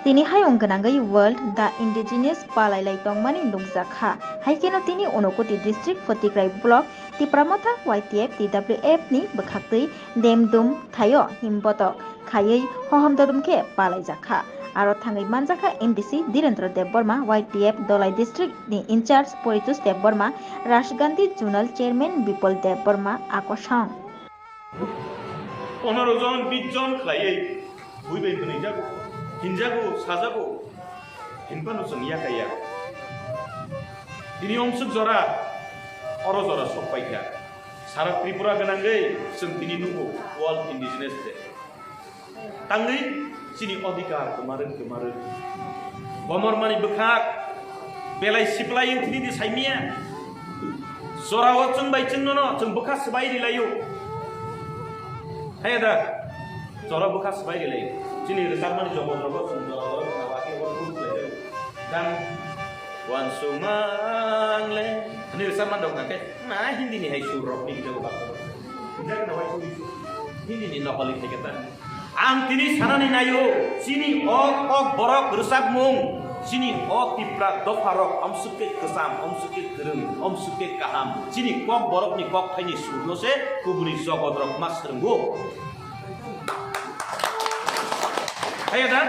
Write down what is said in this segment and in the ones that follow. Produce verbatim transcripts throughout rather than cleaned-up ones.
Tini hayung gwnangwi World the Indigenous palailai tongmani nukjakha. Haikheno tini Unakoti District Photograi Block Tipra Motha Y T F T W F ni bwkhaktwi demdum thaio himbotok khaiwi hohom dodom khe palaijakha. Aro thangwi manjakha M D C Dhirendra Debbarma, Y T F Dholai District ni in-charge Poritosh Debbarma, Rajgandhi Zonal Chairman Bipul Debbarma, akosong. Pondro jon, bis jon khlaiwi bui bai hwnwi jago, hinjago, sajago, hinphano chwng yakaiya. Tini omswk jora, oro jora sok paikha. Sara Tripura gwnangwi chwng tini nugo World Indigenous Day. Tangwi chini odhikar kwmarwi kwmarwi. Bomormani bwkhak belai siplai wng thini di saimiya. Jorao chwng bai chwng nono chwng bwkha swbai rilaio. Haya da? Jorao bwkha swbai rilaio. Chini rwchapmani jogot rogo chwng jorao jorao khna ba khe oro group khlai jago. Dang wansukmang le. Ani rwchapmani rok hwnkha khe na Hindi ni hai sur rok ni jago ba. Hindi ni hai sur, Hindi ni nokoli khai khe ta. Ang tini sanani naio, chini o kok borok rwchapmung, chini o Tipra dopharok amsuk khe kwcham, amsuk khe kwrwng, amsuk khe kaham. Chini kok borokni kok thaini surno se kubuni jogot rok ma swrwngo. Haya da?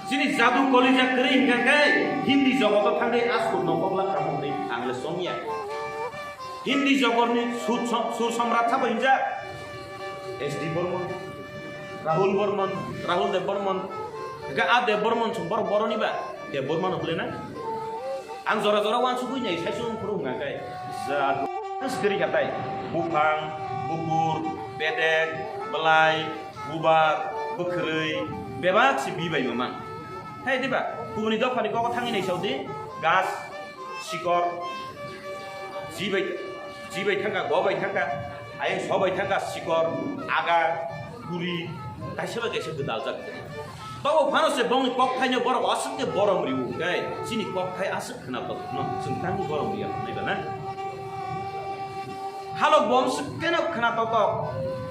Chini jadu kolija kwrwi hwnkha khe Hindi jogoto thangwi a surno kok la kaham hwnwi ang le songya. Hindi jogorni sur som-, sur somrat sabo hinjak S D Bormon, Rahul Bormon, Rahul Dev Bormon. Hingke a Dev Bormon song borok boroni ba? Dev Bormon hokle na? Ang jora jora wansugui nai sai sung phuru hwnga kai. Ja, skiri katai. Buphang, bukur, bedek, belai, bubar, bwkhwrwi, bebak si bi bai mamang. Hai diba? Kubuni dophani koko thangwi nai saudi. Gas, sikor, ji bai, ji bai thangka, go bai thangka, ayang so bai thangka, sikor, aga, guri, kaisa bai kaisa gwdaljak. Babo phano se bongni kok thaino borok aswk khe borom riwo hwnkhe, chini kok thai aswk khwna tongthokno chwng tangwi borom riya hwnwi ba na? Halok bo aswk kheno khwna tongthok,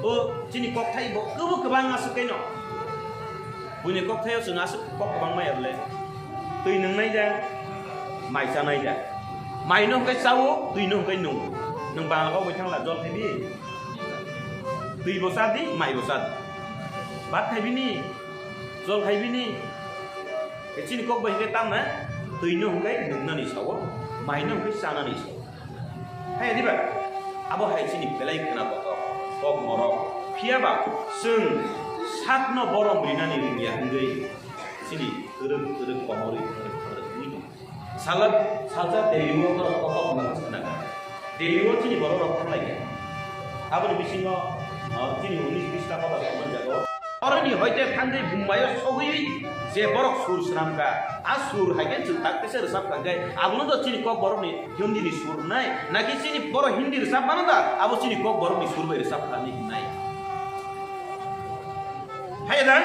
o chini kok thai bo kwbo kwbang aswk kheno. Buini kok thaio chwng aswk kok kwbang maya bwle. Twi nwngnai da, mai chanai da. Mai no hwnkhe chao, twi no hwnkhe nung. Nwng bangla kok bai thangla jol khaibi? Twi bo cha di, mai bo cha di. Bat khaibi ni, jol khaibi ni. Khe chini kok bai hwnkhe tamna, twi no hwnkhe nungnani sao, mai no hwnkhe chanani sao. Hai diba? Abo hai chini belai khwna kotor, kok morok. Phiya ba chwng sakno borom rinani rwngya hwngwi chini twrwk twrwk komorwi twrwk twrwk wngwi tongo. Sala, salsa Delhi-o borok kok kok ma khna kha. Delhi-o chini borok rok thang lai kha. Aboni bisingo, ah, chini unis bis ta kotor kok man jago. Oroni hoite thangwi bumbaio sogwi je borok sur swnam kha. A sur hai khe chwng tak tese rwchap kha khe abono do chini kok borokni Hindi ni sur wngnai, naki chini borok Hindi rwchap mano da, abo chini kok borokni sur bai rwchap kha ni wngnai. Hai da?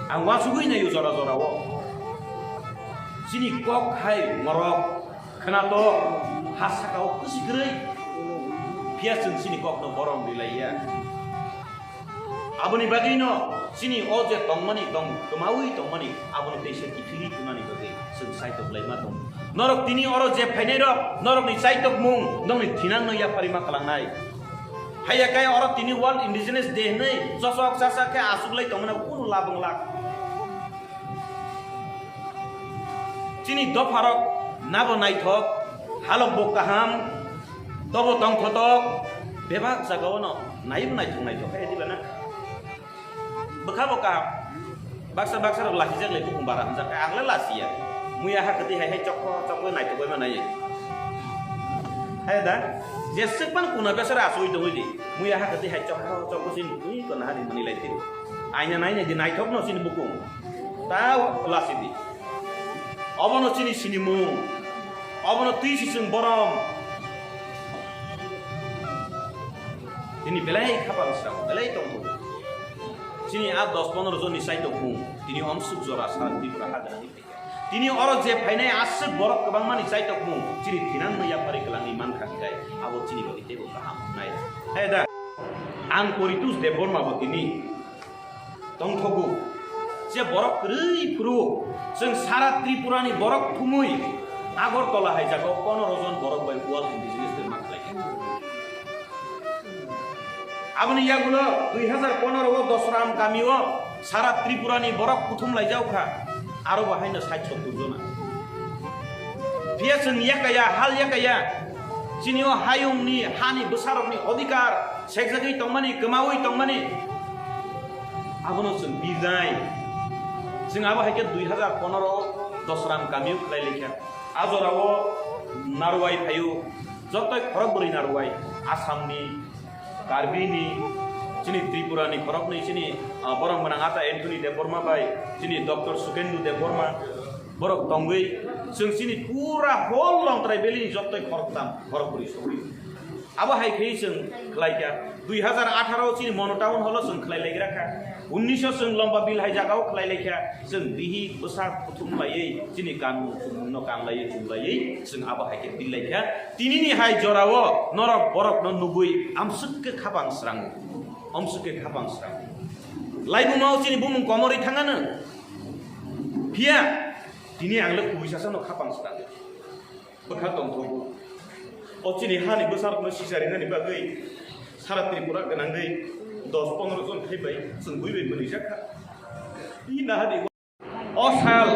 Ang wasugwi naio jora jora o. Chini kok hai morok khwnatok ha saka o kwsi kwrwi. Phiya chwng chini kokno borom rilaiya. Aboni bagwino chini o je tongmani tong, kwmawi tongmani, abono teisa kiphilwi twnani bagwi chwng saitok laima tongo. Norok tini oro je phainai rok, norokni chaitokmung nokni thinangno yapharwi ma kalangnai. Haiya khe oro tini World Indigenous Day hwnwi chosok chasak khe achuklai tongmani kunu labwnglak. Chini dopharok nabo naithok, halok bo kaham, tobo tongthotok, bebak jagao no naibo naithok naithok khe diba na? Bwkha bo kaham. Baksa baksa rok lasijak lai bukung bara hwnjak khe ang le lasiya. Muya ha kwtwi hai hai chokho chokho naithok bai ma nai. Hai da, jeswk pan kuna besara asoi tongwi di. Muya ha kwtwi hai chokho chokho sin twi kona hari mani lai tiro. Aina nai nai di naithok no chini bukung. Ta lasi di. Obono chini sinimung. Obono twi si chwng borom. Tini belai khapang srang, belai tongthok. Chini a dos pondro jonni chaitokmung, tini omsuk jora sara Tripura ha gwnangwi phaikha. Tini oro je phainai aswk borok kwbangmani chaitokmung, chini thinangno yapharwi kwlangwi mankha hinkhe, abo chini bagwi teibo kaham wngnai. Hai da, ang Poritosh Debbarma bo tini tongthogo. Je borok kwrwi phuru chwng sara Tripura ni borok thumwi Agartala hai jaga o pondro jon borok bai World Indigenous Day ma khlai kha. Aboni yagulo dui hazar pondro o Dosram kami o sara Tripura ni borok kuthum lai jak kha, aro bo haino sait sottur jona. Phiya chwng yakaya, hal yakaya, chini o hayung ni, hani bwsarok ni odhikar sekjagwi tongmani, kwmawi tongmani, abono chwng birnai. Chwng abo hai khe dui hazar pondro o Dosram kami o khlai lai kha. A jora o narwai phaio, jotoi khorok bwrwi narwai, Assam ni, Karbi ni, chini Tripura ni khoroknwi chini, ah, borok gwnang ata Anthony Debbarma bai chini Doctor Sukendu Debbarma borok tongwi chwng chini pura whole Longtrai Valley ni jotoi khoroktham khorokbwrwi sogwi. Abo hai khe chwng khlai kha. Dui hazar atharo chini Mono Town Hall o chwng khlai lai gra kha. Unnish o chwng Lomba Bill hai jaga o khlai lai kha. Chwng bihi bwsa kuthum laiwi chini kanmung chumung no kanglaiwi chumlaiwi chwng abo hai khe bill lai kha. Tinini hai jorao norok borokno nugwi amswk khe khapang srango, amswk khe khapang srango. Laibuma o chini bumung komorwi thangano. Phiya tini ang le kubui sasano khapang srango. Bwkha tongthogo. O chini hani bwsarokno sicharinani bagwi sara Tripura gwnangwi dos pondro jon khai bai chwng bui bai mwnwi jak kha. I nahadi. O sal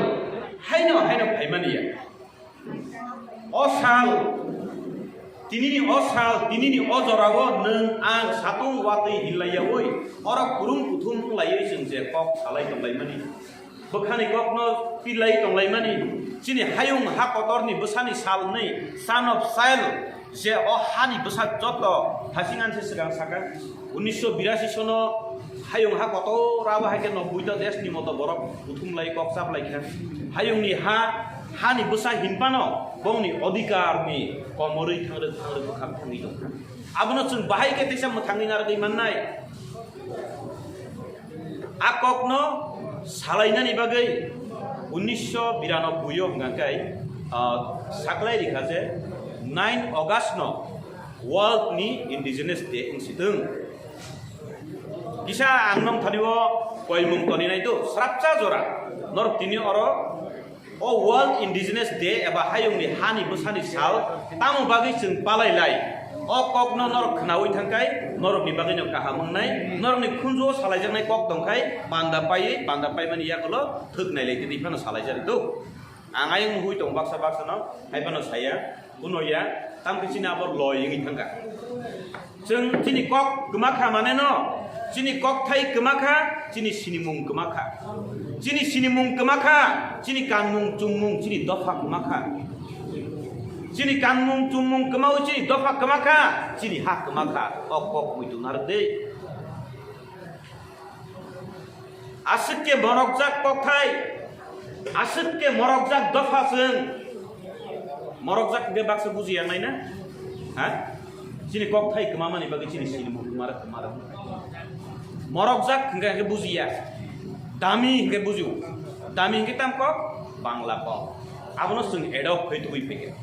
haino haino phaimani ya. O sal, tinini o sal, tinini o jorao nwng ang satung watwi hinlaiyaui oro kurung kuthum wnglaiwi chwng je kok salai tonglaimani, bwkhani kokno pilai tonglaimani, chini hayung ha kotorni bwsani sal hwnwi, son of soil, je o hani bwsa joto thasing anse swkang saka, unnish birasi sono hayung ha kotor abo hai khe nobboi ta deshni moto borok kuthum lai kok chap lai kha. Hayungni ha, hani bwsa hinphano bongni odhikarni komorwi thangrwk thangrwk bwkhak thangwi tongkha. Abono chwng bahai khe teisa mwthangwi narwgwi mannai. A kokno salainani bagwi unnish biranobboi o hwnkha khe, ah, saklai rikha je nine August no World ni Indigenous Day wng si thung. Kisa ang nong thani o koimung toni nai do, srapsa jora. Norok tini oro o World Indigenous Day eba hayungni hani bwsani sal tamo bagwi chwng palai lai. O kokno norok khnaui thangkai, norokni bagwino kaham wngnai, norokni khunjuo salaijaknai kok tongkhai, panda paiwi, panda paimani yagulo thwk nailai tini phano salaijak do. Ang ayung hui tong baksa baksa no, hai phano saya, kuno ya, tam khe chini abo loi wngwi thangkha. Chwng chini kok kwma kha mane no, chini kok thai kwma kha, chini sinimung kwma kha. Chini sinimung kwma kha, chini kanmung chumung chini dopha kwma kha. Chini kanmung chumung kwmawi chini dopha kwma kha, chini ha kwma kha. O kok muitu narwk de. Aswk khe morokjak kokthai, aswk khe morokjak dopha chwng. Morokjak hwnkhe baksa bujiya nai na? Ha? Chini kokthai kwmamani bagwi chini sinimung kwmara kwmara. Morokjak hwnkhe hwnkhe bujiya. Dami hwnkhe bujio. Dami hwnkhe tam kok? Bangla kok. Abono chwng adopt khai tubui phaikha.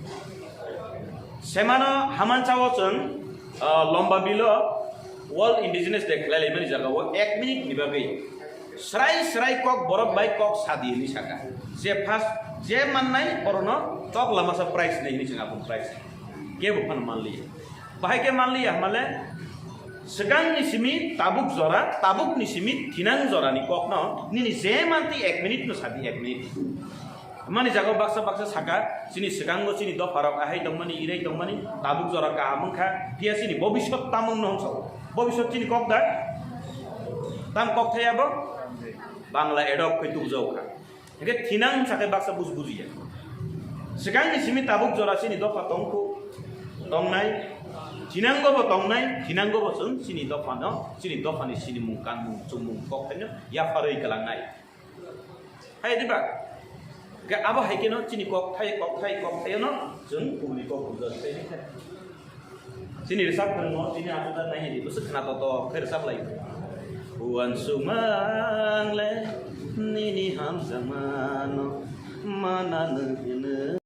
Semano hamanchao chwng, ah, lomba bilo World Indigenous Day khlai laimani jagao ek minute ni bagwi srai srai kok borok bai kok sadi hinwi saka. Je first, je mannai orono tok lamasa prize nai hinwi chwng aboni prize. Kebo phano manliya. Bahai khe manliya hwnmale, swkangni simi tabuk jora, tabukni simi thinang jorani kokno nini je mantwi ek minute no sadi, ek minute. Mani jaga baksa baksa saka, chini swkango chini dopharok ahai tongmani, irai tongmani, tabuk jora kaham wngkha, phiya chini bobiswt tamo wngno hwnsa o. Bobiswt chini kok da? Tam kok thaya bo? Bangla adopt khai tubujao kha. Hingke thinang hwnsa khe baksa buj bujiya. Swkangni simi tabuk jora chini dopha tongkhu, tongnai, thinango bo tongnai, thinango bo chwng chini dophano, chini dophani sinimung kanmung chumung kok thaino yapharwi kwlangnai. Hai diba? Ke abo hai keno chini kok thai, kok thai, kok thaino chwng kubuni kok bujo thai. Chini rwchap phwrwngno chini achuda nai di bwswk khna to to khe rwchap lai. Uansukmang le nini hamjakmano mananw hino.